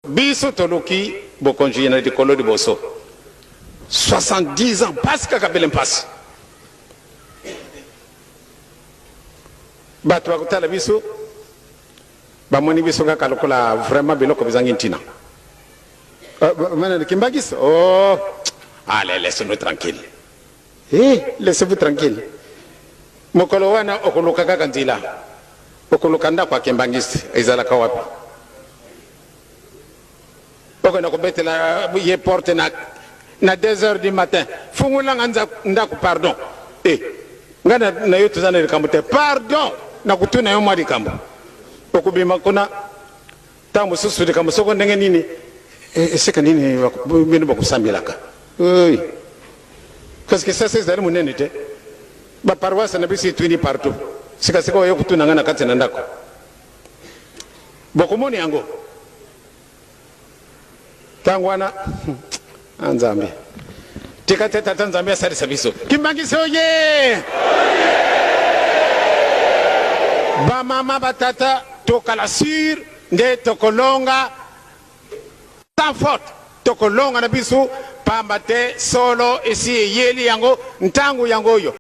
Biso toluki bokonzi na likolo liboso. 70 ans mpasi kaka bele mpasi. Bato bakotala biso bamoni biso kaka lokola vraiment biloko bizangi ntina. Euh, Kimbangiste, oh, allez, laissez-nous tranquille. Eh, laissez-vous tranquille. Mokolo wana okoluka kaka nzela. Okoluka ndako ya Kimbanguiste ezalaka wapi? Okenda kobetela ye porte na na 2 heures du matin. Fungola nga ndako pardon. Eh, nga na, na yo toza na likambo te. Pardon, nakotuna yo mwa likambo. Okobima kuna ntango mosusu likambo soko ndenge nini eh, esika nini bino bakosambelaka. Oui. Parce que ça, c'est ezali monene te. Ba paroisse na biso etwini partout. Sika sika oye kotuna nga na kati na ndako. Bokomoni yango. Tango wana ah, Nzambe. Tika te tata Nzambe asalisa biso. Kimbangisi oye! Ba mama ba tata tokala sur nde tokolonga sans faute tokolonga na biso pamba te solo esi eyeli yango ntango yango oyo.